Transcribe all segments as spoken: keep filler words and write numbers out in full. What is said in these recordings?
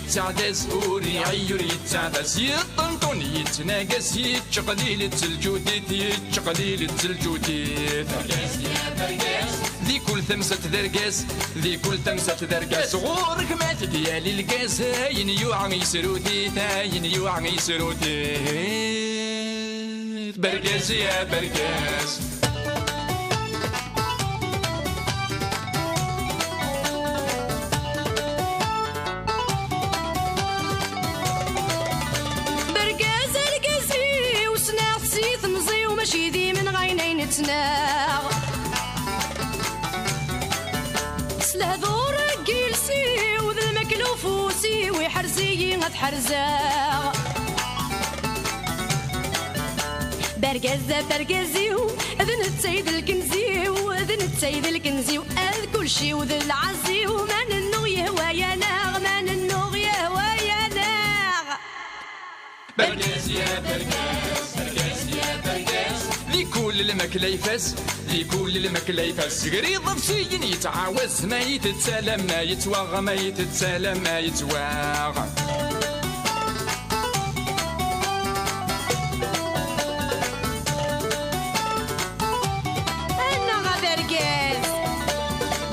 Yettɛdaz ur iɛeyyu ur yettɛdaz, yeṭṭenṭun yettnagas, yettqelil-itt lǧudit, yettqelil-itt lǧudit. Di kul tamsalt d argaz, di kul tamsalt d argaz, ɣur-k ma t-id-yali lgaz, ayen yuɛa yesrut-it, ayen yuɛa yesrut-it. Bergaz ya bergaz. Bergaz argaz-iw, ssneɣ-t si temẓi-w, mačči d imenɣayen ay nettnaɣ. S lehdur n yiles-iw d lmakla ufus-iw, iḥrez-iyi ad ḥerzeɣ. Bergaz d abergaz-iw, d netta i d lkenz-iw, d netta i d lkenz-iw, ad kulci-w d lɛaz-iw, ma nennuɣ yehwa-yaneɣ, ma nennuɣ yehwa-yaneɣ. Bergaz ya bergaz, bergaz ya bergaz. Di kul lmakla ifaz, di kul lmakla ifaz. Sger iḍebsiyen yettɛawaz, ma itett alamma yettwaɣ, ma itett alamma yettwaɣ. Annaɣ a bergaz!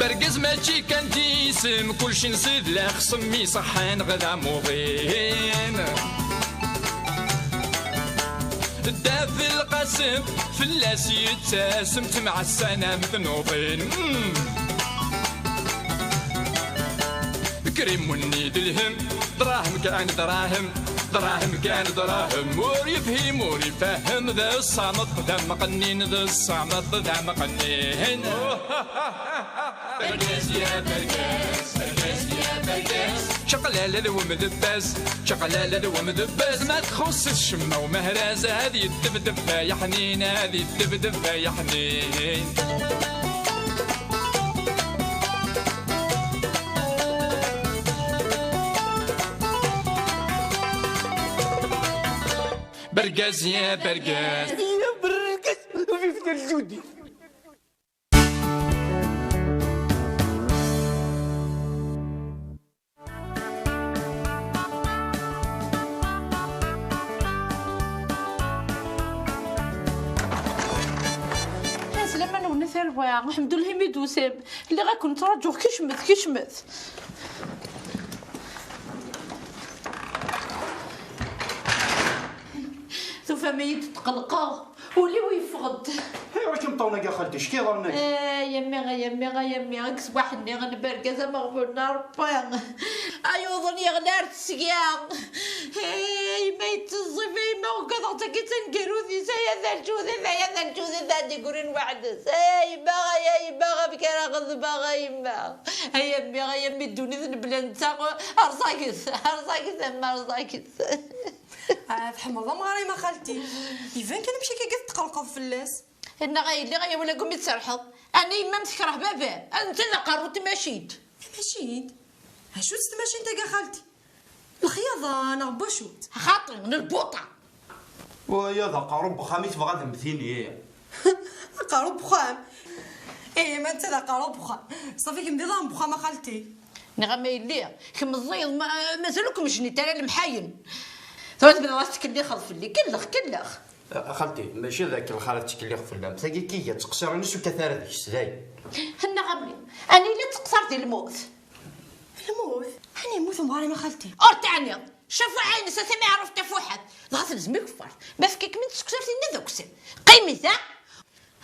Bergaz mačči kan d isem, kulci nsid la xsem, iṣeḥḥan ɣ d amuḍin. Dda Belqasem fell-as yettasem, temɛassanam tnuḍin. Mm. Krim wenni d lhem, dṛahem kan dṛahem, dṛahem kan dṛahem. Ur yefhim ur ifehhem, d ṣṣameṭ d ameqqnin, d ṣṣameṭ d ameqqnin. Bergaz ya bergaz, bergaz ya bergaz. Čaqlala d wemdebbaz, čaqlala d wemdebbaz. Ma txuṣṣ-it ccemma umehraz, ad yeddebdeb ay aḥnin, ad yeddebdeb ay aḥnin. Bergaz ya bergaz. Ya bergaz, vive Dda Lǧudi. Ɛeslama-nwen a tarwa, lḥemdullah imi d-tusam. Lliɣ ad ken-ttṛaǧuɣ, kecmet, kecmet. Tufam-iyi-d tqelqeɣ. Ul-iw yeffeɣ-d. Ayɣer akken ṭṭawna-k a xalti, ckiḍ arnag? Ay a mmi, ay a mmi, ay a mmi, kkes waḥed-nni n bergaz ameɣbun n Ṛebbi. Ay uḍen yeɣli ar tesga. Ay ma yetteẓẓif, ay ma ugadeɣ tagi d taneggarut-is, ay a Dda Lǧudit, ay a Dda Lǧudit, ad d-igrin weḥd-s. Ay ma, ay a yemma, amek ara xedmeɣ a yemma? Ay a mmi, ay a mmi, ddunit mebla netta, rẓaget, rẓaget a mma, rẓaget. Ah, tḥemmleḍ amɣar-im a xalti. Iban kan amek akka i tetqelqeḍ fell-as. Inna a yelli, ay awal agumi tserḥeḍ. Ɛni yemma-m tekreh baba-m? A netta d aqerru n tmacint. Tamacint? Acu-tt tmacint-agi a xalti? Lexyaḍa neɣ n wacu-tt? Xaṭi, n lbuṭa. Waya d aqerru n wexxam i tebɣa ad m-tini. Aqerru n wexxam? Ih, ma netta d aqerru n wexxam. Ṣafi kemm d iḍan n wexxam a xalti. Nniɣ-am a yelli, kemm meẓẓiyeḍ, ma-, mazal ur kem-jnint ara lemḥayen. Tura tebdiḍ ad tettkellixeḍ fell-i. Kellex, kellex. A xalti, mačči d akken lxir ad ttkellix fell-am. Tagi kan iga ttqeṣṣiren-is ur kkat ara deg-s, dayen. Nniɣ-am, ɛni yella ttqeṣṣir di lmut? Lmut? Ɛni yemmut umɣar-im a xalti? Ur teɛniḍ. Cafuḥ-ines a tamiɛruft tafuḥaṭ. Dɣa telzem ikeffart. Ma fkiɣ-kem-id tseksart-inna d akessar. Qqim da.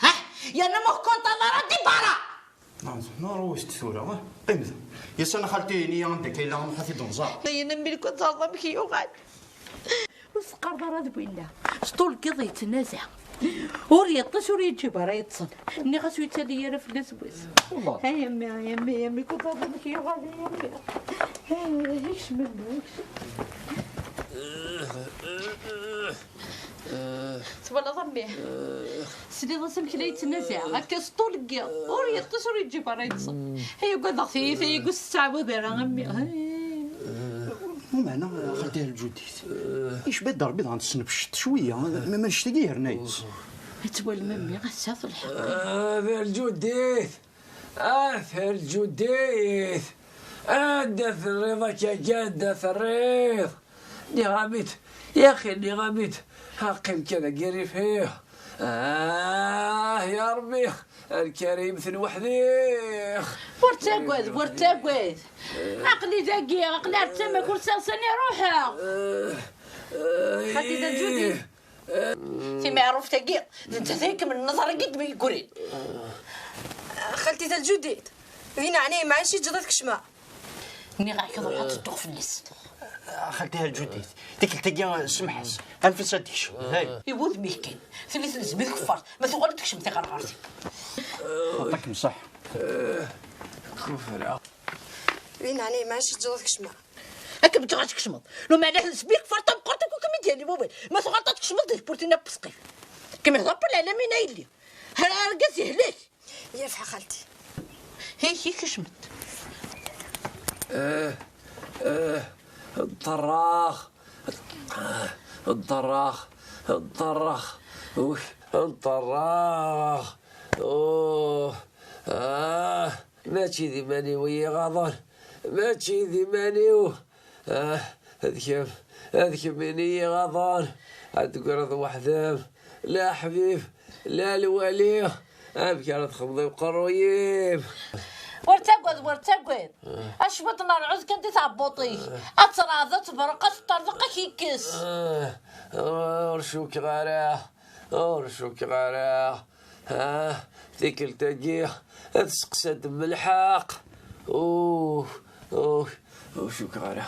Ha? Yerna ma ur k-konṭaḍ ara, di berra! Neɣ ruḥ-d tura, ah, qqim da. Yasan a xalti, ini-yi anda akka yella, nruḥ ad t-id-nẓer. Ayen am ilku ad terẓ amek yuɣal. Ur s-qqareḍ ara d winna. Sṭul n yiḍ yettnaza. Ur yeṭṭis, ur yeǧǧib ara yeṭṭsen. Nniɣ-as ur yettali ara fell-as wass. Wallah. Ay a mmi, ay a mmi, ay a mmi, ku terẓ amek yuɣal, ay a mmi. Ay, ikcem a mmi, ikcem. Twalaḍ a mmi? Tesliḍ-as amek la yettnaza, akka s ṭṭul n yiḍ. Ur yeṭṭis, ur yeǧǧib ara yeṭṭes. Ay, ugadeɣ tiyita-agi ur s-tettɛawad ara a mmi. Ay. Meɛna, a xalti Lǧudit, icba-d Rebbi dɣa tessnefceḍ cwiya, ma, ma annect-agi yerna-yas. Ad twalem a mmi, ass-a d lḥeqq. Ah, Lǧudit! Ah, Lǧudit! Anda terriḍ akkagi, anda terriḍ? Nniɣ-am-id, yaxi, nniɣ-am-id. Qqim kan dagi rifeɣ. Ah, ya Ṛebbi, lkarim ten weḥdiɣ. Ur ttagad, ur ttagad. Aql-i dagi, aql-i ar tama kul sasani ruḥeɣ. Xaṭi d aǧudi. Timeɛruft-agi, d nettat ay ikemlen nnḍer-agi d mi yeggrin. Xalti Taǧudit, di neɛnaya-m ɛic iǧǧeḍ ad kecmeɣ. Nniɣ-ak ad ruḥeɣ ad tedduɣ fell-as. Xalti Taǧudit, tikkelt-agi semḥ-as, anef-as ad d-tekcem. Hey. I wudem-ik kan, tili telzem i tkeffart, ma tuɣal ad tekcem tiɣerɣert-iw. Yeɛṭikem ṣṣeḥḥa. Kufra. Di neɛnaya-m ɛic iǧǧeḍ ad kecmeɣ. Akken bɣiɣ ad tkecmeḍ. Lameɛna telzem i tkeffart tameqqrant akk akken mi d-yali wawal. Ma tuɣaleḍ ad tkecmeḍ di tewwurt-inna n wesqif. Kemmel d Ṛebbi lɛalamin a yelli. Ar-, argaz yehlek. Yaf a xalti. Hi, hi, kecmet. Eh, eh, ḍerraɣ. Ḍerraɣ. Ḍerraɣ. Uf, ḍerraɣ. Oh, ah, mačči d iman-iw i yi-iɣaḍen. Mačči d iman-iw. Ah, d kemm, d kemm i yi-iɣaḍen. Ad d-tegreḍ weḥd-m. La ḥbib, la lwali. Amek ara txedmeḍ i uqerruy-im? Ur ttagad, ur ttagad. Acwiṭ n rrɛud kan di tɛebbuṭ-ik. Ad terɛed, ad tebrek, ad teṭṭerḍeq, ad k-ikkes. Ah, ur cukkeɣ ara, ur cukkeɣ ara. Ah, tikkelt-agi ad tseqsad m lḥeqq. Uh, uh, ur cukkeɣ ara,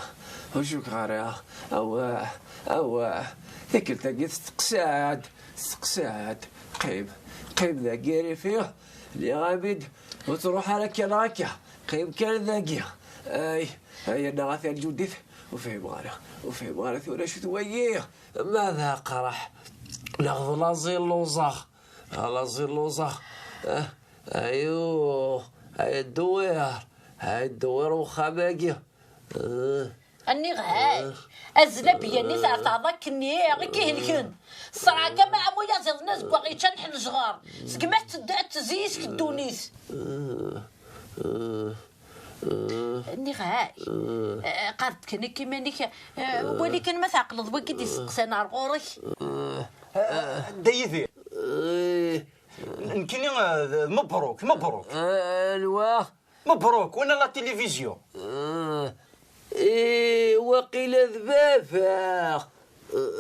ur cukkeɣ ara. Awah, awah. Tikkelt-agi testeqsa-d, testeqsa-d. Qqim, qqim dagi rifeɣ. Nniɣ-am-id, ur ttruḥ ara akka neɣ akka. Qqim kan dagi. Ay, ay, annaɣ a Taǧudit. Ur fhimeɣ ara, ur fhimeɣ ara tura acu-t wagi. Ma d aqraḥ, neɣ d laẓ i lluẓeɣ. Ala ziluẓa. Ah, ayu, ay ddewwir, ay ddewwir uxxam-agi. Ah. Nniɣ-ak, azla beyya-nni tɛertaḍ akkenni i k-ihelken. Ṣṣreɛ kan ma am uyaziḍ-nni azeggaɣ yeččan ḥelejɣer. Segmi ad teddu ad tezzi yis-k ddunit. Ah, ah, ah. Nniɣ-ak, ah, qqar-d kan akka iman-ik, ah, wali kan ma tɛeqleḍ wagi d-isteqsan ar ɣur-k. Ah, ah, Dda Yidir. Eh. Nekkini, eh, d mebruk, mebruk. Eh, anwa? Mebruk, win la télévision. Eh, eh, waqila d baba. Eh,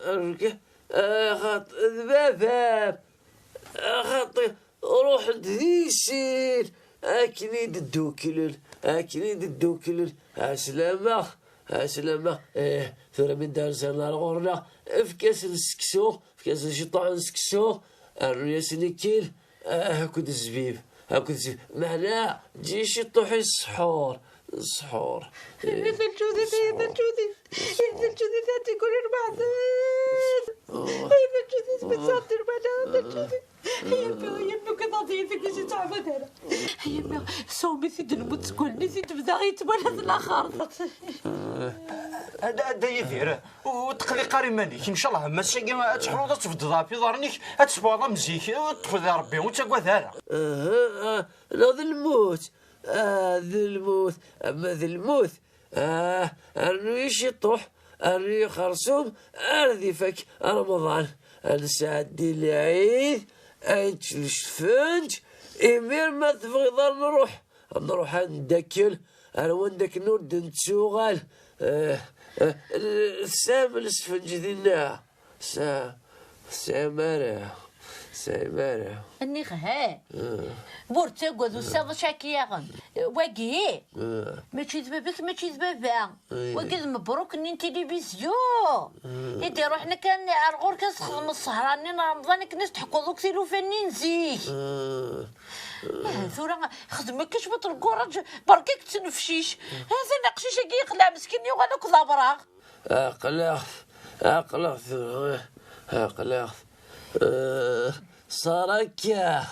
eh, eh, xaṭ-, d baba. Xaṭi, ruḥent di sin. Akken i d-dduklen, akken i d-dduklen. Ɛeslama, ɛeslama. Eh, tura mi d-rsan ar ɣur-neɣ, efk-asen seksu, efk-asen ciṭuḥ n seksu. Rnu-yasen ikkil, ah, akked zzbib, akked zzbib. Meɛna, ǧǧi ciṭuḥ i ssḥur, ssḥur. Ay d lǧudit, ay d lǧudit, ay d lǧudit, ad tt-ikul lmeɛdad. Ay d lǧudit, ma tesɛiḍ lmala, ay d lǧudit. Ay a mmi, ay a mmi, ugadeɣ d yid-k i s-yettɛabad ara. Ay a mmi, sawmi-t-id lmut seg wallen-is i d-bda yettwala d laxert. A Dda, a Dda Yidir, ur tqelliq ara iman-ik. Ncallah, ma ass-agi ad teḥluḍ, ad tbeddeḍ ɣef iḍarren-ik, ad tesbuɛeḍ am zik, ṭṭef di Ṛebbi, ur ttagad ara. Aha, ah, neɣ d lmut. Ah, d lmut, ama d lmut. Ah, rnu-yi ciṭuḥ, rnu-yi xersum, ar d ifak Remḍan. Ad nesɛeddi lɛid, ad nečč lesfenǧ, imir ma tebɣiḍ ad nruḥ. Ad nruḥ ad neddakel ar wanda akken ur d-nettuɣal. Eh, eh, tesɛam lesfenǧ dinna? Tesɛa-, tesɛam ara, tesɛam ara. Nniɣ ha. Eh. Ur ttagad, usaḍ acu akka yaɣen. Wagi, eh, mačči d baba-k, mačči d baba. Eh. Wagi d mebruk-nni n tilibizyu. Eh. I d-iruḥen kan ar ɣur-k ad txedmeḍ ssehra-nni n Remḍan akken ad s-tḥekkuḍ akk tilufa-nni n zik. Eh. Eh, tura xdem akka cwiṭ n lkuraǧ, berka-k ttnefcic. Atan aqcic-agi yeqleɛ meskin yuɣal akk d abraɣ. Aql-aɣ, aql-aɣ, aql-aɣ, eh, ṣarakkaɣ,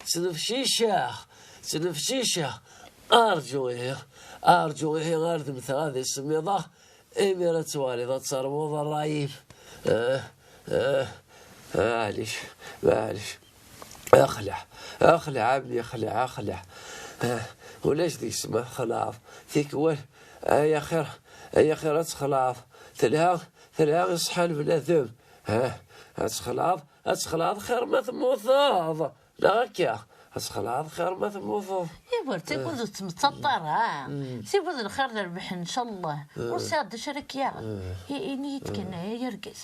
ttnefciceɣ, ttnefciceɣ. Arǧu ihi, arǧu ihi ar d mmteɣ ad isemmiḍeɣ, imir ad twaliḍ ad terwuḍ ṛṛay-im. Eh, eh, maɛlic, maɛlic. Axleɛ, axleɛ, a mmi, axleɛ, axleɛ. Ah, ulac deg-s ma txelɛeḍ. Tikwal, ay axir, ay axir ad txelɛeḍ. Telha, telha i ṣṣeḥḥa n bnadem. Ah, ad txelɛeḍ, ad txelɛeḍ xir ma temmuteḍ. Neɣ akka, ad txelɛeḍ xir ma temmuteḍ. Iwa, tikwal ur tettmettaṭ ara. Tikwal d lxir d rrbeḥ, ncallah. Ur sɛiɣ d acu ara k-yaɣen. I- Ini-yi-d kan, ay argaz.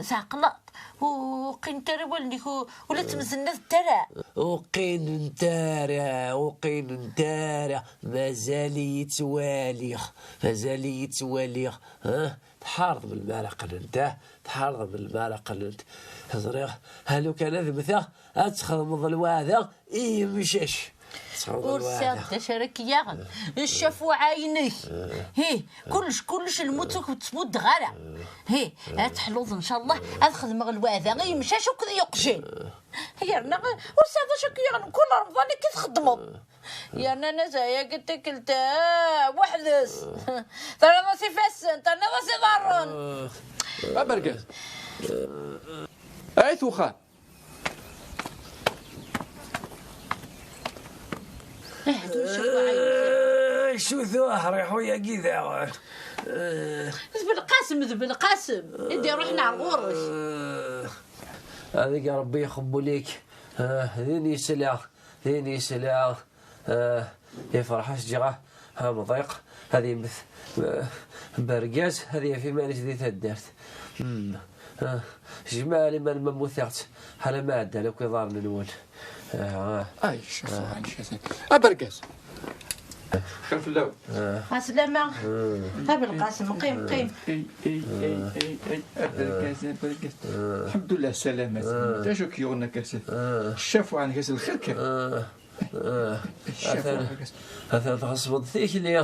Tɛeqleḍ? Ur qqinent ara wallen-ik, u- ula d tmezzennadt ara. Ur qqinent ara, ur qqinent ara. Mazal-iyi ttwaliɣ, mazal-iyi ttwaliɣ. Ha? Tḥarḍ melmi ara qqnent, ha? Tḥarḍ melmi ara qqnent. Ẓriɣ, ha lukan ad mmteɣ, ad txedmeḍ lweɛda i yemcac. Ad txedmeḍ lweɛda. Ur sɛiɣ d acu ara k-yaɣen. Ccafuɛa-inek. Hi, kullec, kullec lmut ur k-ttmuddeɣ ara. Hi, ad teḥluḍ, ncallah, ad xedmeɣ lweɛda i yemcac akked yeqjan. Yerna ur sɛiɣ d acu ara k-yaɣen, kul Remḍan akka i txeddmeḍ. Yerna nazayagi tikkelt, ah, weḥd-s. Terriḍ-as ifassen, terriḍ-as iḍarren. Abergaz. Ay tuxxam. Ahat ur cukkeɣ. Ay, cutu aḥriḥu-yagi daɣen. D Belqasem, d Belqasem i d-iruḥen ar ɣur-k. Ad ig Rebbi ixemmel-ik. Ah, din yesla, din yesla. Ah, ifreḥ-as ǧǧiɣ amḍiq, ad yemmet, ah, bergaz, ad yaf iman-is di taddart. Hmm. Ah, jmaɛ liman ma mmutiɣ-tt, ḥala ma ɛeddan akk iḍarren-nwen. Ah, ah. Ay, ccafuɛa, ccafuɛa. Abergaz. Xir fell-awen. Ɛeslama. A Belqasem, qqim, qqim. Ay, ay, ay, ay, ay, abergaz, abergaz. Lḥemdullah, salamat. D acu k-yuɣen akka s-, ccafuɛa-nnek ass lxir kan. Atan, atan tɣeṣbeḍ tikli.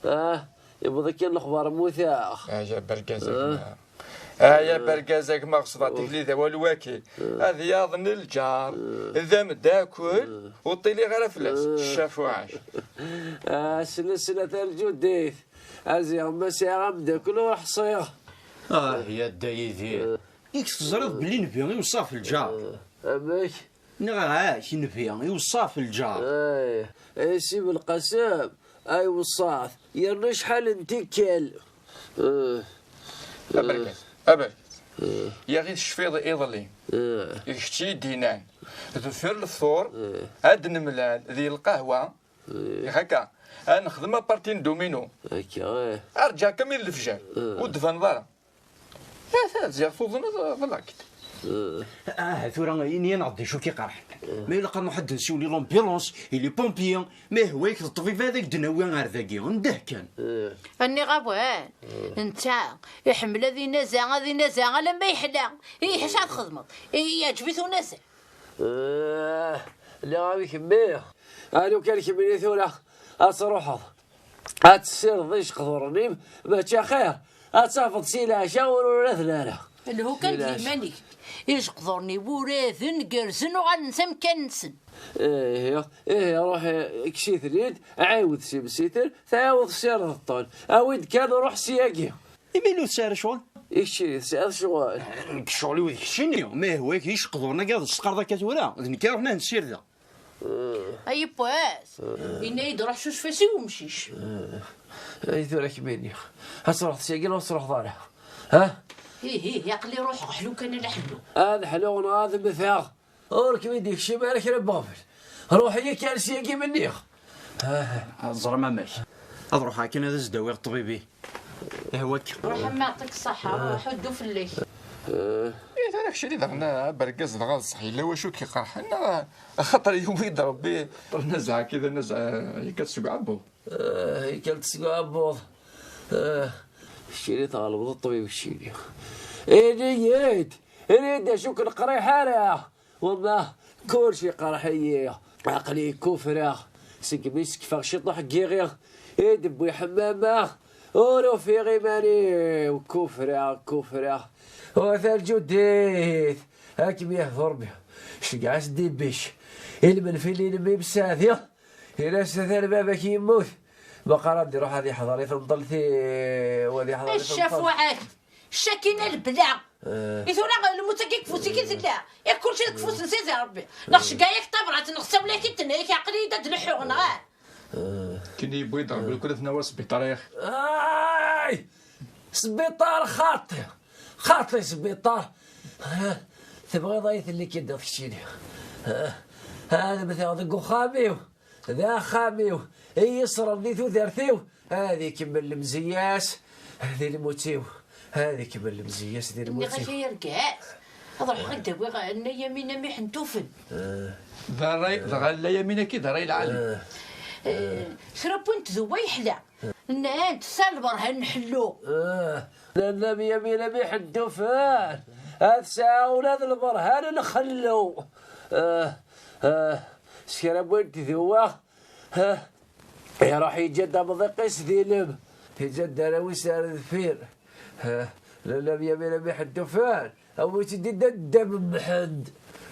Ah, yewweḍ-ik kan lexbar mmuteɣ. Ay abergaz a gma. Ay abergaz a gma, ɣeṣbeɣ tikli d awal waki. Ad yaḍen lǧar, d ameddakel, ur ṭṭiliɣ ara fell-as. Ccafuɛa. Ah, sna, sna tarǧudit. A ziɣ ma sɛiɣ ameddakel ur ḥṣiɣ. Ah, ya Dda Yidir. Yak teẓriḍ belli nnbi iweṣṣa ɣef lǧar. Amek? Nniɣ-ak, nnbi iweṣṣa ɣef lǧar. Ay, ay, si Belqasem, ay weṣṣat, yerna acḥal n tikkal. Abergaz, abergaz. Yaɣ-it tecfiḍ iḍelli. D kečč i d-yennan, deffir lefṭur, ad nemlal di lqahwa, yak akka, ad nexdem aparti n domino. Akka, ih. Arǧa-kem i lefjer, ur d-tbaneḍ ara. Ata ziɣ tuḍneḍ, ḍelɛek-d. Ah, tura ini-aneɣ-d d acu k-iqerḥen. Ma ilaq ad nruḥ ad d-nsiwel i l'ambulance, i les pompiers, ma ihwa-yak d ṭṭbib ad ak-d-nawi ar dagi, ndeh kan. Nniɣ-awen, netta iḥemmel ad inaza, ad inaza, alamma yeḥla. Ih, acu ad txedmeḍ? Ih, yeɛǧeb-it unaza. Ah, lliɣ am kemmi. A lukan kemmini tura ad truḥeḍ ad tessirdeḍ ijeqduren-im, mačči axir ad tafeḍ si leɛca ur uraden ara. Lhu kan d liman-ik. Ijeqduren-iw uraden, gerrzen, uɣalen s amkan-nsen. Ihi, ihi, ruḥ, kkes-iten-id, ɛiwed si msitel, tɛiwed tessirdeḍ-ten. Awi-d kan, ruḥ syagi. Imi ur tesɛiḍ ccɣel? I kečč, tesɛiḍ ccɣel? Nekk ccɣel-iw d keččini, ma ihwa-k ijeqduren-agi ad s-teqqareḍ akka tura, d nekk ara ruḥen ad ten-ssirdeɣ. Ay yiwwas, yenna-yi-d ruḥ cucef-as i wemcic. Ay tura kemmini, ad truḥeḍ syagi neɣ ur truḥeḍ ara? Ha? Ih, ih, aql-i ruḥeɣ, ḥlu kan a la ḥlu. Ad ḥluɣ neɣ ad mmteɣ. Ur kem-id-ikcim ara kra n weɣbel. Ruḥ-iyi kan syagi menniɣ. Ẓrem amek. Ad ruḥeɣ kan ad as-d-awiɣ ṭṭbib-i. Ihwa-k. Ruḥ a mmi, yeɛṭik ṣṣeḥḥa, ruḥ uddu fell-ak. Eh, tura keččini daɣen a bergaz dɣa d ṣṣeḥ, yella wacu k-iqerḥen neɣ axaṭer yuwi-d Rebbi? Anazeɛ-agi d anazeɛ, yekkat seg uɛebbuḍ. Eh, yekkat seg uɛebbuḍ. Eh, keččini tɣelbeḍ a ṭṭbib keččini. Ini-yi-d, ini-yi-d acu k-neqriḥ ara. Wellah, kullec iqerḥ-iyi. Aql-i kufreɣ. Segmi sekfeɣ ciṭuḥ n yiɣi i d-wwi ḥemmama, ur ufiɣ iman-iw. Kufreɣ, kufreɣ. Ur tarǧu ddit. Ad kem-yehdu Rebbi. Ceggeɛ-as-d i bbic. I lmenfil-inem i msaɛdi. Ini-as atan baba-k yemmut. Meqqar ad iruḥ ad iḥḍer i tenḍelt-iw, ad iḥḍer i tenḍelt. Ccafuɛa-k. Cakina lebla. I tura lmut-agi deg ufus-ik i tella? Yak kulci deg ufus n Sidi Ṛebbi. Neɣ ceggeɛ-ak tabrat, neɣ ssawel-ak-id, tenna-yak aql-iyi-d ad d-leḥḥuɣ, neɣ ah? Akken yewwi-d Ṛebbi lkul ad t-nawi sbiṭar, yaxi. Ay! Sbiṭar xaṭi! Xaṭi sbiṭar! Ha? Tebɣiḍ ay telli-k-id keččini? Ha? Ad mmteɣ deg uxxam-iw! D axxam-iw i yi-iṣren di tudert-iw, ad ikemmel lemzeyya-s di lmut-iw, ad ikemmel lemzeyya-s di lmut-iw. Nniɣ-ak ay argaz, ad ruḥeɣ ad d-awiɣ Nna Yamina mi ḥentufen. D ṛṛay, dɣa Nna Yamina-agi d ṛṛay lɛali. Eh, kra n win tdewwa yeḥla. Nnan-d, tesɛa lberhan n ḥellu. Eh, Nna Yamina mi ḥentufen, ad tesɛa ula d lberhan n xellu. Eh, eh, s kra n win tdewwa, Ha? Iruḥ yeǧǧa-d amḍiq-is d ilem, yeǧǧa-d arraw-is ar deffir. Ha? Lalla Myamina mi ḥedd ufan, awit-id-id a Dda Mḥend.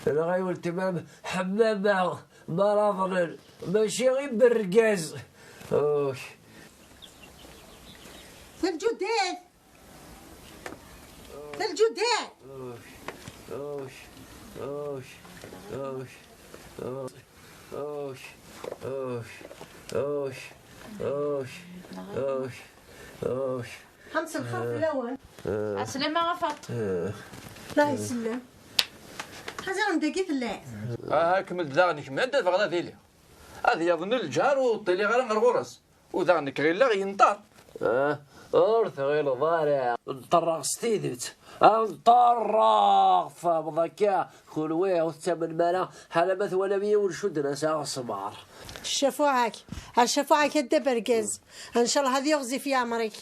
Dɣa weltma-m Ḥemmama, maraḍnen, mačči i bergaz. Uy. D lǧudat! D lǧudat! Ḥemsen lxir fell-awen. Ɛeslama a Faṭ. La isellem. Ḥaza anda-gi tella. Aha, kemmel daɣen, kemmel, anda tebɣiḍ ad iliɣ. Ad yaḍen lǧar ur ṭṭiliɣ ara ɣer ɣur-s. U daɣen nekk ɣileɣ yenṭer. Ah, ur tɣileḍ ara. Nṭerreɣ s tidet. Ah, nṭerreɣ, tfehmeḍ akka? Kunwi ur tettamnem ara, ḥala ma twalam yiwen cudden-as aɣesmar. Ccafuɛak, a ccafuɛak a dda bergaz. Ncallah ad yiɣzif yeɛmer-ik.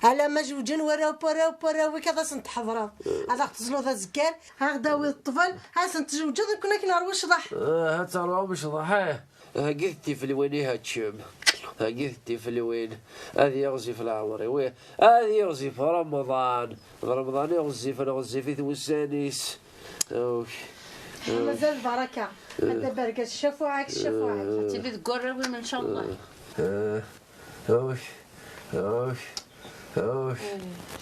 Alamma zewǧen warraw n warraw n warraw-ik ad asen-tḥeḍreḍ. Ad aɣ-tezluḍ azekkan, ad aɣ-d-tawiḍ ṭṭbel, ad asen-tzewǧeḍ, nekkni ad k-nerwu ccḍeḥ. Ah, ad terwum ccḍeḥ, eh. Hagit tifelwin i haččem. Hagit tifelwin. Ad yiɣzif leɛmer-iw. Ad yiɣzif Remḍan. D Remḍan i ɣezzifen, ɣezzifit wussan-is. Awk. Mazal lbaraka. A dda bergaz, ccafuɛak, ccafuɛak. Ad tili deg warraw-im, ncallah. Eh, awk. Awk. Awk.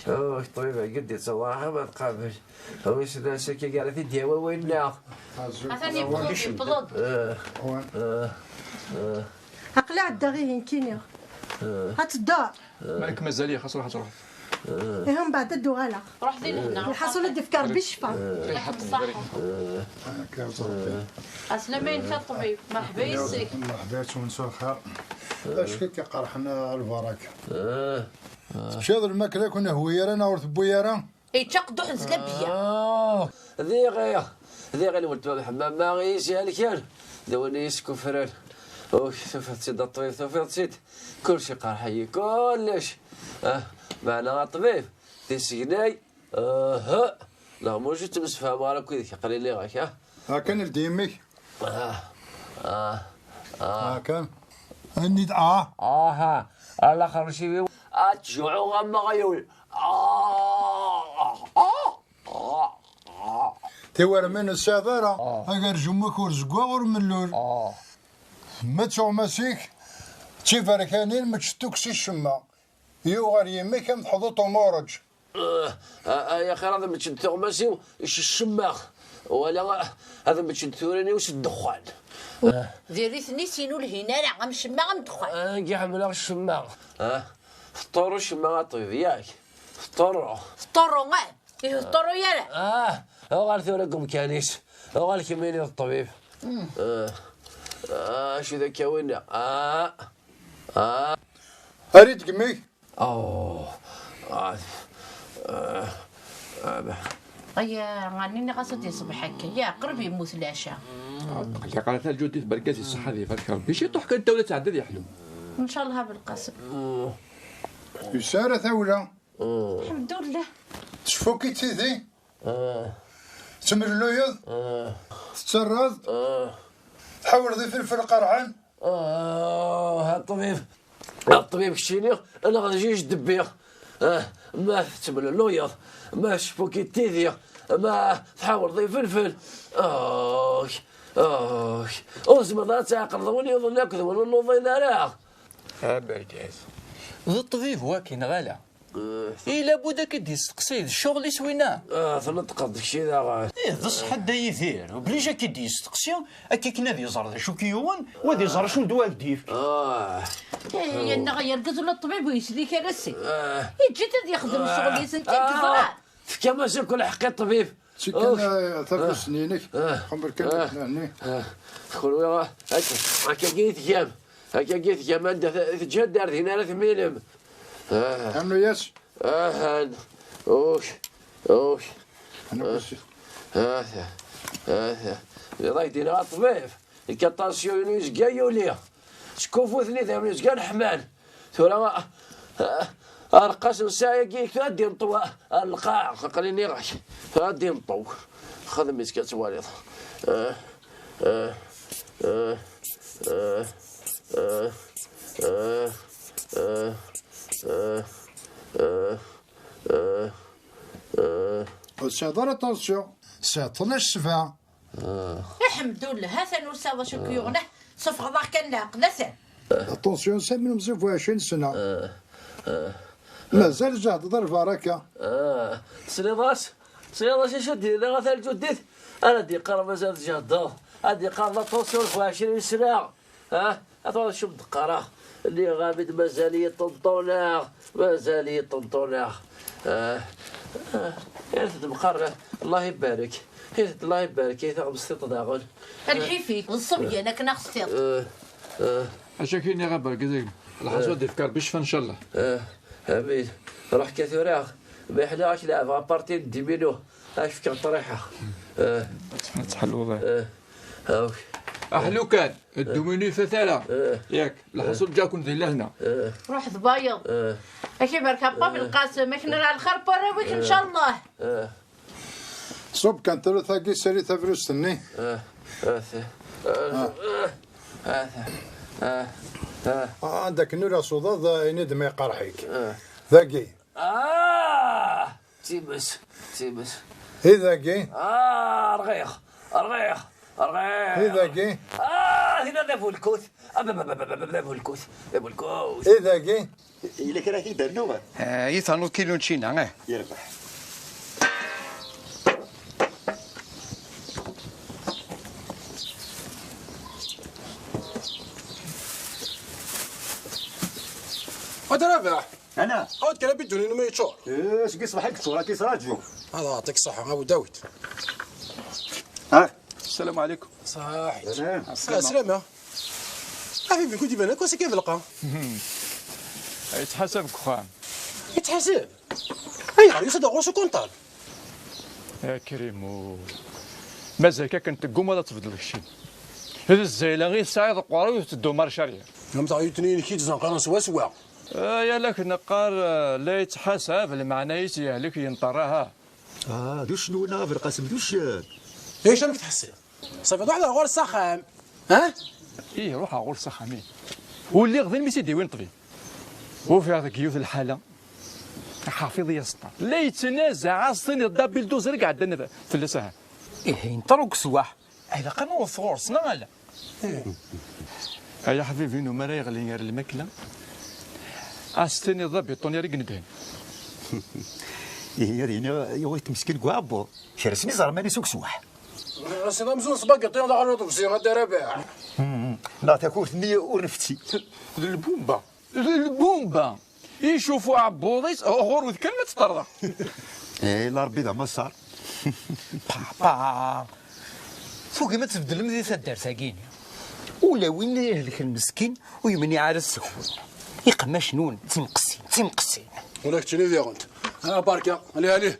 Awk. Ṭṭbib, heggi-d ittawraḥ ma tqabel. Wissen ansa akka ara t-id-yawi winna. Atan yewweḍ-d, yewweḍ-d. Eh, eh, eh. Aql-i ɛeddaɣ ihi nekkini. Eh. Ad tedduḍ? Malek mazal-iyi, xas ruḥ ad truḥeḍ. Ihi mbeɛd ad d-uɣaleɣ. Ruḥ di lehna. Lḥaṣun ad d-ifk Rebbi ccfa. Lḥaṣun ṣṣeḥḥa. Akka ẓerbi. Ɛeslama-inek a ṭṭbib, merḥba yes-k. Merḥba yes-wen s lxir. Acu akka iqerḥen a lbaraka? Teččiḍ lmakla ur ken-ihwi ara neɣ ur tewwi ara? Yečča aqedduḥ n zlabeyya. Ah, diɣi, diɣi lweltma Mḥemmama i yi-s-ihelken, d win i yi-skuffren. Uk, tufiḍ-tt-id a ṭṭbib, tufiḍ-tt-id. Kulci iqerḥ-iyi, kullec. Ah, meɛna a ṭṭbib, tisegna-y, aha, neɣ muc ur ttemsefhameɣ ara akked-k, aql-i nniɣ-ak, ah. Akken ldi imi-k. Ah, ah, ah. Akken. Anni-d, ah. Aha, alaxer n ciwi. Ad tjuɛu am aɣyul. Ah, ah, ah, ah. Tiwermin ur tesɛiḍ ara. Ah. Agerjum-ik ur zeggaɣ ur mellul. Ah. Ma d tuɣmas-ik d tiberkanin, mačči d tukksa i ccemma. Yuɣal yimi-k am teḥḍuṭ umuṛeǧ. Ah, ah, ay axir ad meččent tuɣmas-iw s ccemma, wala ad meččent turin-iw s ddexxan. Diri-ten-i sin ur lhin ara, am ccemma am ddexxan. Ah, agi ḥemmleɣ ccemma. Ah, teṭṭuru ccemma a ṭṭbib, yak? Teṭṭuru. Teṭṭuru, ah, ihi teṭṭuru yara. Ah, uɣal tura deg umkan-is. Uɣal kemmini d ṭṭbib. Ah, ah, acu d akka winna? Ah, ah. Ari degmi. Oh. Ah. Ah. Ah. Aya, ɛni nniɣ-as ad d-iṣbeḥ akka? Ya, qrib yemmut leɛca. Ah, ur d-qelliq ara tala, lǧudat bergaz, iṣeḥḥa ad ibarek Rebbi. Ciṭuḥ kan tawla tɛedda ad yeḥlu. Ncallah a Belqasem. Yesɛa ara tawla. Lḥemdullah. Tceffu-k-id tidi? Ah. Tettemlelluyeḍ? Ah. Tettarraḍ? Ah. Tḥawleḍ ifelfel qerɛen? Ah, a ṭṭbib, a ṭṭbib, keččini, neɣ d jij debbiɣ. Ah, ma tettemlelluyeḍ, ma tceffu-k-id tidi, ma tḥawleḍ ifelfel. Ah, ah, ur tezmireḍ ad tɛeqleḍ win yuḍen akked win ur nuḍin ara. A bergaz. D ṭṭbib waki, neɣ ala? I labud ad k-id-yesteqsi, d ccɣel-is winna? Ah, tneṭqeḍ d kečči daɣen. Ih, d ṣṣeḥ a Dda Yidir, oblij ad k-id-yesteqsi, akka akken ad iẓer d acu k-yuɣen, u ad iẓer acu n ddwa ad k-d-yefk. Ah. Eh, yenneɣ yergez ula ṭṭbib ur yeslik ara seg. Ah. Iǧǧa-t ad yexdem ccɣel-is, netta i yeẓran. Tefkam-as akk lḥeqq i ṭṭbib. Ttekkan, eh, tabluzt-nni-inek. Xemmer kan akken-nni. Kunwi, ah, akka, akkagi i tgam. Akkagi i tgam, anda t-, teǧǧa-d ar din ara tmilem. Ah. Rnu-yas. Ahan. Uk. Uk. Rnu-yas. Ah, ah, ah. Iḍ-ak dina ṭṭbib. Nekk aṭansyu-inu yezga yuli. Skufuten idammen yezgan ḥman. Tura, a, a, areqqas n ssaɛa-agi, tura ad d-inṭew ar lqaɛa, aql-i nniɣ-ak. Tura ad d-inṭew. Xdem-itt kan ad twaliḍ. Ah, ah, ah. Ur tesɛiḍ ara tension. Tesɛiḍ tnac ssbeɛ. Aḥemdullah, ha-t-an ur sɛiɣ d acu k-yuɣen, ah, suffɣeḍ-aɣ kan leɛqel, ha-t-an. Attention, Sami Lemẓi bu ɛecrin sna. Mazal tjehdeḍ ar lbaraka. Ah, tesliḍ-as? Tesliḍ-as acu d-yenna ata lǧuddit? Ara d-yeqqar mazal tjehdeḍ. Ad d-yeqqar d attention bu ɛecrin sna. Ah, ad tɛuḍ acu m-d-qqareɣ. Nniɣ-am-id mazal-iyi ṭenṭuneɣ, mazal-iyi ṭenṭuneɣ. Ah, ah, irret-d meqqar, Allah ibarek. Irret-d Allah ibarek, ay taɣemstiṭ daɣen. Lḥif-ik, d ṣṣebyan akken a ɣ-s-tiṭ. Ah, ah. Acu ak-iniɣ a bergaz-im? Lḥaṣu ad d-ifk Rebbi ccfa ncallah. Ah, amin. Ruḥ kan tura, ma yeḥla ad k-leɛbeɣ aparti n diminu. Ad k-fkeɣ ṭriḥa. Ah. Ad tḥelluḍ, eh. Ah. Awk. Aḥlu kan, dduminu ifat ara. Eh. Yak, lḥaṣul ǧǧa-ken di lehna. Eh. Ruḥ d bayeḍ. Eh. Ak ibarek a Papa Belqasem, ak nra lxir n warraw-ik, ncallah. Eh. Ṣub kan tura tagi, sali tabrust-nni. Eh. Eh. Ah, anda akken ur asuḍaḍ, ini-d ma iqerḥ-ik. Eh. Dagi. Ah! Times, times. I dagi? Ah, rɣiɣ, rɣiɣ, rɣiɣ. I dagi? Ah, tina d abulkut. Ah, d abulkut, d abulkut. I dagi? Yella kra i k-d-rnuɣ? Eh, i ternuḍ kilu n ččina, eh? Yerbeḥ. Ad rabeḥ. Ana. Ad kra bidun-inu ma yeččur. Eh, seg ṣṣbeḥ i yeččur, ad k-yesraǧu. Ad aɛṭik ṣṣeḥḥa, a Abu Dawed. Ha? Sslam ɛlikum. Ṣaḥit. Salam. Ah, slama. A Bibi, kul d-iban akk ass-agi d lqa. Yettḥasab deg uxxam. Yettḥasab? Ayɣer, yusa-d ɣur-s ukunṭal? A Krimu, mazal-k akken teggumaḍ ad tbeddleḍ keččini. D zzayla i tesɛiḍ uqerru i tetteddu mar cariɛ. Am teɣyult-nni-inek i d-zenqaren swaswa. Ay, ala k-neqqar, eh, la yettḥasab, lmeɛna-is yehlek yenṭerr, aha. Ah, d ucennun a Belqasem, d uccen. Acu amek tḥessiḍ? Ṣafi, ruḥ ɣur-s s axxam. Ha? Ih, ruḥeɣ ɣur-s s axxam, ih. Ur lliɣ din mi s-id-iwin ṭṭbib. Ufiɣ deg yiwet lḥala. Ḥafiḍ i as-ṭṭar. La yettnazaɛ, as-tiniḍ d abilduzer i iɛeddan fell-as, aha. Ih, yenṭer ukeswaḥ. Ilaq ad newweḍ ɣur-s, neɣ ala? Ay aḥbib-inu, mi ara yeɣli ger lmakla, ad s-tiniḍ d abiṭunyar i inedhen. Ihi ad yini yuɣ-it meskin deg uɛebbuḍ. Kersen iẓerman-is ukeswaḥ. Ass-a d amzun sbagiṭi d aɣerruḍ ugzi a Dda Rabaḥ. Neɣ takurt-nni ur nfetti. D lbumba. D lbumba! Icuf uɛebbuḍ-is, ɣur-wet kan ma tt-terḍa. Eh, la Rebbi d amassar. Papa! Tugim ad tbeddlem di taddart-agi-ni. Ula win ihelken meskin, ur yemniɛ ara seg-wen. Iqemmacen-nwen d timqessin, d timqessin. Ula keččini diɣen. Ah, barka. Ali, ali.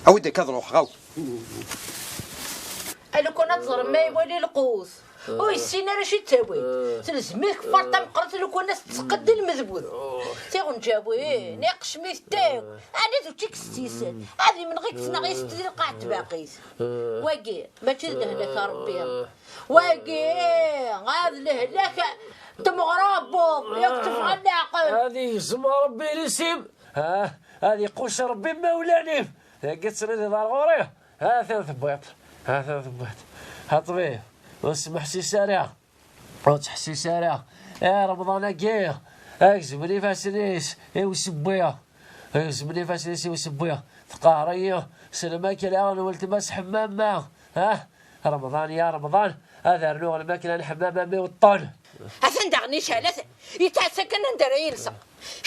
Awi-d akka ad ruḥeɣ, awi. A lukan ad teẓrem ma iwali lqut. Ur yessin ara acu yettawi. Telzem-it kfar tameqqrant a lukan ad s-tseqqed di lmedbud. Tiɣenǧawin, iqcem-it akk. Ɛni d učči ksisen. Ad imneɣ i yesneɣ yis di lqaɛ n tbaqit. Wagi, mačči d lehlak a Rebbi. Wagi, ad lehlak n tmeɣra abbuḍ, yak teffeɣ leɛqel. Ad yegzem Rebbi lisim. Ah, ad iquc Rebbi imawlan-im. Dagi tesridiḍ ar ɣur-i. Ha-t-an tewwiḍ. Ha-t-an tewwiḍ. A ṭṭbib, ur smeḥsis ara. Ur ttḥessis ara. Eh, Remḍan-agi, agzem ifassen-is i usewwi. Yegzem-d ifassen-is i usewwi. Teqher-iyi s lmakla n weltma-s Ḥemmama. Ah, Remḍan ya Remḍan, ad rnuɣ lmakla n Ḥemmama mi weṭṭen. Atan daɣen icɛel, atan yettɛassa kan anda ara yelsa.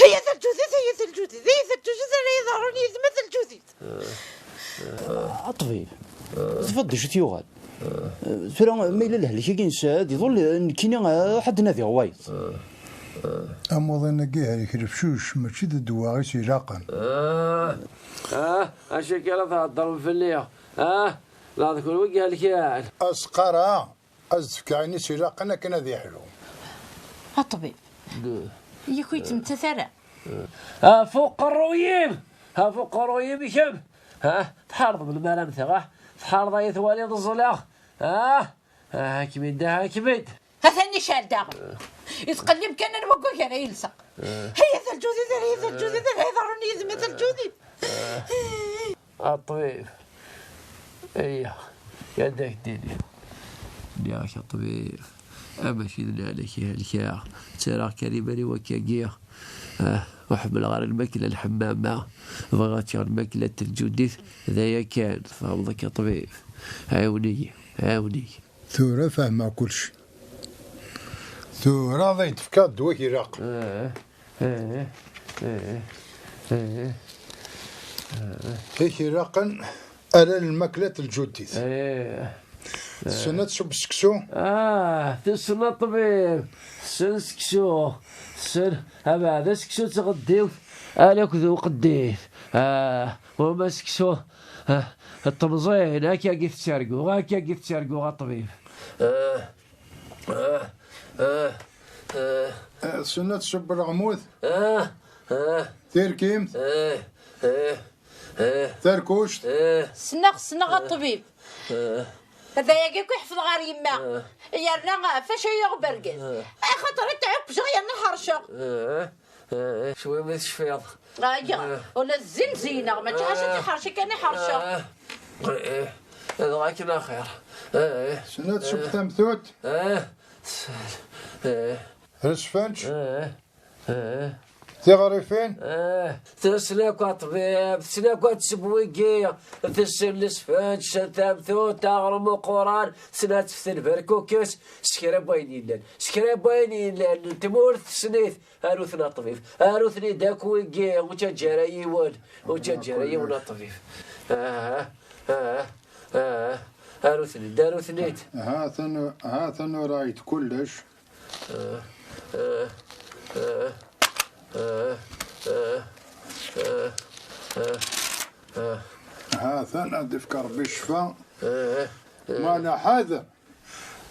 Ay at lǧudit, ay at lǧudit, ay at lǧudit, ara iḍerrun yid-m, at lǧudit. A ṭṭbib, tfeḍ d acu t-yuɣal? Tura ma yella lehlak-agi nesɛa-d iḍul, nekkini, eh, ḥad nadiɣ wayeḍ. Amuḍin-agi helk lefcuc, mačči d ddwa i s-ilaqen. Ah, ah, acu akka ara theddrem fell-i? Ah, la d kunwi i ihelken. Asqara, ad s-d-fkeɣ ayen i s-ilaqen akken ad yeḥlu. A ṭṭbib, yak ur yettmettat ara. Ha fuq qerruy-im! Ha fuq qerruy-im kemm! Ha, tḥarḍem lmaram-nteɣ, ha? Tḥarḍ ay twaliḍ ẓẓleɣ? Ha? Ha, kem-id, ha, kem-id! Atan icɛel daɣen. Yettqellib kan ar waggag ara yelsa. Ay at lǧudit, ay at lǧudit, ay iḍerrun yid-m, at lǧudit. A ṭṭbib, iyya, ad ak-d-iniɣ. Nniɣ-ak a ṭṭbib, a mačči d lehlak i helkeɣ, ttarraɣ kan iman-iw akkagi. Ah, ur ḥemmleɣ ara lmakla n Ḥemmama, bɣiɣ ad ččeɣ lmakla n lǧudit, d aya kan, tfehmeḍ akka a ṭṭbib? Ɛiwen-iyi, ɛiwen-iyi. Tura fehmeɣ kullec. Tura ad ak-d-fkeɣ ddwa i k-ilaqen. Eh, eh, eh, eh, eh. I k-ilaqen ala lmakla n lǧudit. Eh. Tessen ad tṣubb seksu? Ah, tessen a ṭṭbib. Tessen seksu. Tessen abeɛda seksu d tɣeddiwt. Ala akked uqeddid. Ah, wama seksu, ah, d temẓin, akka i tettargu, akka i tettargu a ṭṭbib. Ah, ah, ah, ah. Eh, tessen ad tṣubb leɣmut? Ah, ah. Tirkimt? Eh, eh, eh. Tarkuct? Eh. Ssneɣ, ssneɣ a ṭṭbib. Eh. D ayagi akk i ḥefḍeɣ ɣer yemma. Eh. Yerna ɣef acu yuɣ bergaz. Eh. Axaṭer i tɛuppjeɣ yerna ḥerceɣ. Eh. Eh, cwi mi tecfiḍ. Aya, eh, ula d zzin zeyneɣ, mačči ḥaca, eh, tiḥerci kan i ḥerceɣ. Eh, eh, dɣa akken axir. Eh, eh. Ssneɣ ad tcukk, eh, tamtut. Eh, eh. Lesfenǧ. Eh, eh. Tiɣrifin. Eh, tessen akk a ṭṭbib, tessen akk ad tseww wigi, tessen lesfenǧ, tessen tamtut, aɣrum uquran, tessen ad teftel berkukes, s kra n wayen yellan, s kra n wayen yellan n tmurt tessen-it. Aru-ten a ṭṭbib, aru-ten-id akk wigi, ur ttaǧǧa ara yiwen, ur ttaǧǧa ara yiwen a ṭṭbib. Ah, ah, ah, aru-ten-id, aru-ten-id. Ha-ten, ha-ten urayt kullec. Ah, ah, ah, ah, ah, ah, ah, ah. Ha-ten ad d-ifk Ṛebbi ccfa. Ah, ah. Mala ḥader,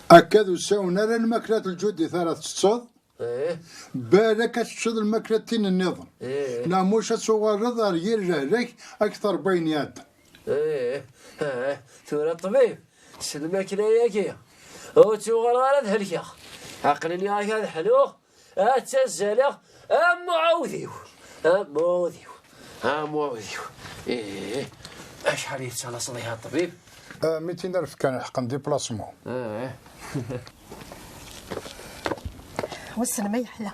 akka d usawen ara lmaklat lǧudit ara tettetteḍ. Eh. Balak ad teččeḍ lmakla d tin nniḍen. Eh. Neɣ muc ad tuɣaleḍ ar yir lehlak akteṛ n wayen iɛeddan. Eh, eh, tura ṭṭbib, s lmakla-agi, ur ttuɣaleɣ ara ad helkeɣ. Aql-ini ak ad ḥluɣ, ad ttazzaleɣ am uɛudiw, am uɛudiw. Am uɛudiw. Ih, acḥal i tettalaseḍ ihi a ṭṭbib? Ah, mitin alef kan lḥeqq n diplasmu. Ah. Wissen ma yeḥla.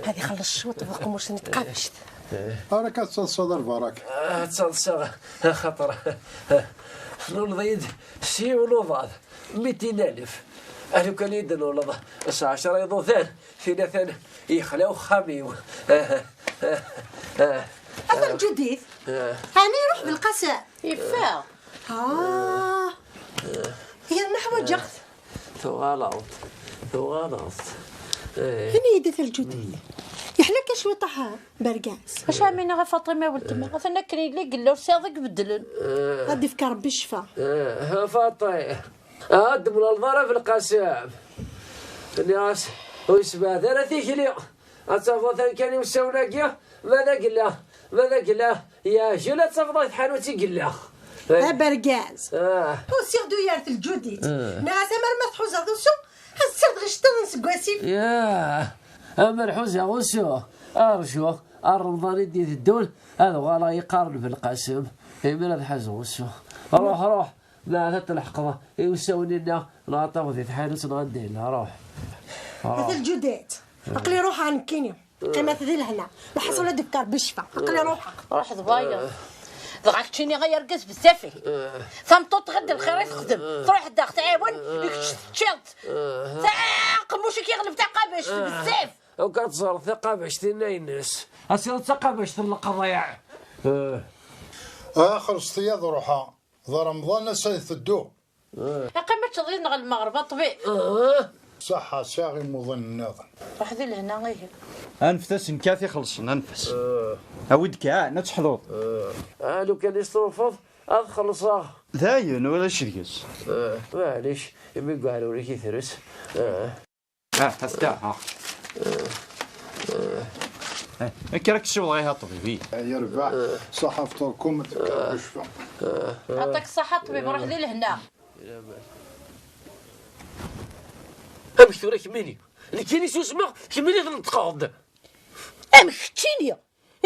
Ad ixelleṣ cwiṭ bu tqemmuct n tqabact. Ara ka tettaḍsaḍ ar barak. Ah, ttaḍsaɣ, axaṭer tluleḍ-iyi-d s yiwen uḍad, mitin alef. A lukan i d-tluleḍ s ɛecra iḍudan, tin atan yexla uxxam-iw. Atan Ǧudit. Ah. Ɛni iruḥ Belqasem? Yeffeɣ. Ah. Yerna ḥwaǧeɣ-t. Tuɣaleḍ, tuɣaleḍ. Eh. Ini-yi-d a Ṭa Lǧudit. Yeḥla-k cwiṭ aha, bergaz. Acu ɛmina ɣef Faṭima weltma? Atan akken yella i yella, ur sɛiɣ i ibeddlen. Eh. Ad d-ifk Ṛebbi ccfa. Eh, a Faṭi. Ad d-temlaleḍ ara Belqasem. Nniɣ-as, ur yessebɛed ara tikli. Ad tafeḍ atan kan i usawen-agi, ma d agella, ma d agella, yeɛjel ad tafeḍ ɣer tḥanut i yella. Abergaz. Ah. Usiɣ-d uyar Ṭa Lǧudit. Ah. Nniɣ-as amar ma tḥuzaḍ usu, ad tserdeɣ iceṭṭiḍen seg wasif. Yah, amar ḥuzaɣ usu, arju, ar Remḍan i d-iteddun, ad uɣaleɣ yeqqaren Belqasem, imir ad ḥuzaɣ usu. Ruḥ, ruḥ. Ma ad tleḥqeḍ i usawen-nni, neɣ ad tafeḍ di tḥanut, neɣ anda yella, ruḥ. Ruḥ. Ata Lǧudit, aql-i ruḥeɣ nekkini. Qqimet di lehna. Lḥaṣul ad d-ifk Ṛebbi ccfa. Aql-i ruḥeɣ. Ruḥ d wayeḍ. Dɣa keččini ay argaz bezzaf-ik. Tameṭṭut tɣidd lxir i texdem. Truḥ daɣ tɛiwen, i kečč teččiḍ-tt. Aqemmuc-ik yeɣleb taqabact bezzaf. Akka ad teẓreḍ taqabact-inna-ines. Asiḍ d taqabact n leqḍiɛ. Ah, xelṣet-iyi ad ruḥeɣ. D Remḍan ass-a iteddu. Iqqim ad teččeḍ yid-neɣ lmeɣreb, a ṭṭbib. Ṣaḥa, sɛiɣ imuḍin nniḍen. Ruḥ di lehna, ihi. Anfet-as nekkat ixelṣen, anfet. Awi-d kan, ad teḥluḍ. Ah, lukan i s-truḥeḍ, ad xelṣeɣ. Dayen, ulac deg-s. Maɛlic, imi deg uɛrur-ik i tres. Ah, hasta, ha. Eh, akka ara k-ssiwḍeɣ ihi a ṭṭbib, i. Yerbeḥ, ṣaḥa fṭurkum, tekka ccfa. Aṭak ṣaḥa a ṭṭbib, ruḥ di lehna. Amek tura kemmini? Nekkini susmeɣ, kemmini tneṭqeḍ-d. Amek keččini?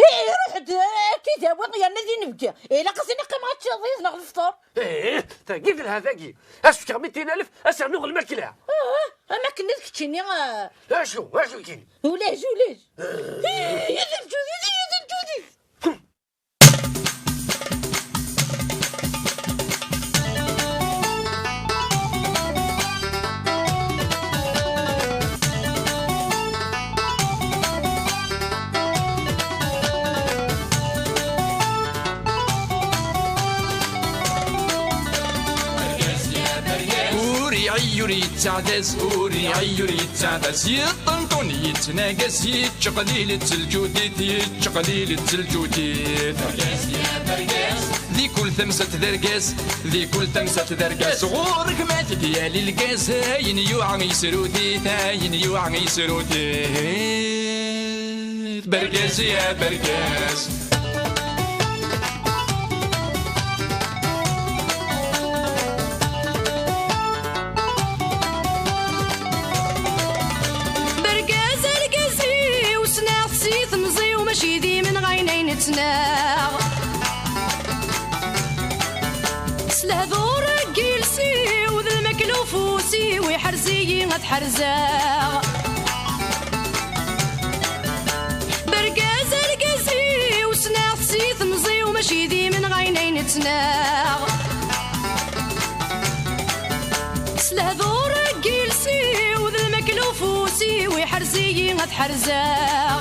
Ih, ruḥ-d, eh, akka i d-awi, yerna d inebgi. Ilaq ad s-iniɣ qqimeɣ ad teččeḍ yid-neɣ lefṭur. Ih, tagi telha tagi. Ad s-fkeɣ mitin alef, ad s-rnuɣ lmakla. Ah, am akken d keččini, ah. Acu, acu kini? Ulac, ulac. Ih, ya d lǧud-is, ya d lǧud-is. Ur iɛi ur yettaɛdaz, ur iɛi ur yettaɛdaz, yeṭṭenṭun yettnagas, yettqelil-itt lǧudit, yettqelil-itt lǧudit. Di kul tamsalt d argaz, di kul tamsalt d argaz, ɣur-k ma tegyal lgaz, ayen yuɛa yesrut-it, ayen yuɛa yesrut-it. Bergaz ya bergaz. Bergaz argaz-iw, ssneɣ-t si temẓi-w, mačči d imenɣayen ay nettnaɣ. S lehdur n yiles-iw d lmakla ufus-iw, iḥrez-iyi ad ḥerzeɣ. Bergaz argaz-iw, ssneɣ-t si temẓi-w, mačči d imenɣayen ay nettnaɣ. S lehdur n yiles-iw d lmakla ufus-iw, iḥrez-iyi ad ḥerzeɣ.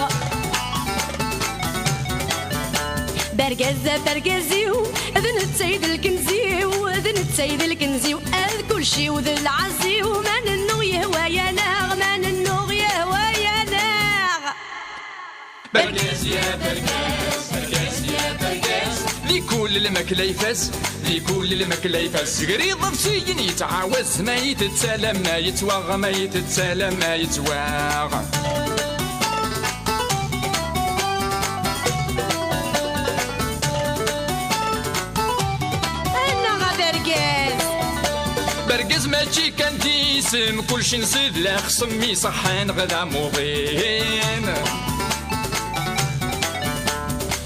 Bergaz a bergaz-iw, d netta i d lkenz-iw, d netta i d lkenz-iw, ad kulci-w d lɛaz-iw, ma nennuɣ yehwa-yaneɣ, ma nennuɣ yehwa-yaneɣ. Bergaz ya bergaz, bergaz ya bergaz. Di kul lmakla ifaz, di kul lmakla ifaz. Grid ḍebsiyen yettɛawaz, ma yettett alamma yettwaɣ, ma yettett alamma yettwaɣ. Annaɣ a bergaz! Bergaz mačči kan d isem, kulci nsid la xsem iṣeḥḥan ɣ d amuḍin.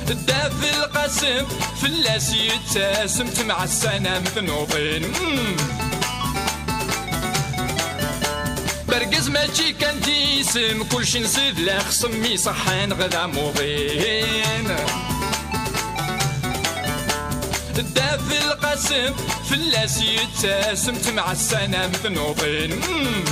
Ddat lqasem, fell-as yettasem, temɛassanam tnuḍin. Mm. Bergaz mačči kan d isem, kulci nsid la xsem iṣeḥḥan ɣ d amuḍin. Ddat lqasem, fell-as yettasem, temɛassanam tnuḍin. Mm.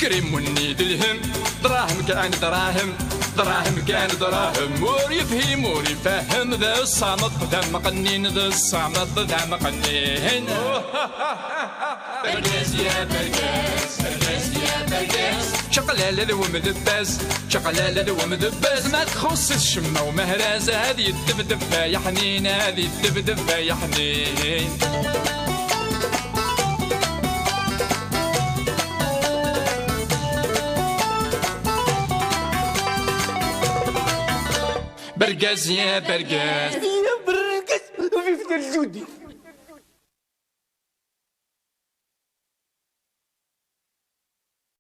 Krim-nni d lhem, dṛahem kan dṛahem, dṛahem kan dṛahem, ur yefhim ur ifehhem, d ṣṣameṭ d amqennin, d ṣṣameṭ d amqennin. Bergaz ya bergaz, bergaz ya bergaz. Čaqlala d wemdebbaz, čaqlala d wemdebbaz, ma txuṣṣ-it ccemma umehraz, ad yeddebdeb ay aḥnin, ad yeddebdeb ay aḥnin. Bergaz ya bergaz. Ya bergaz, vive le Judi.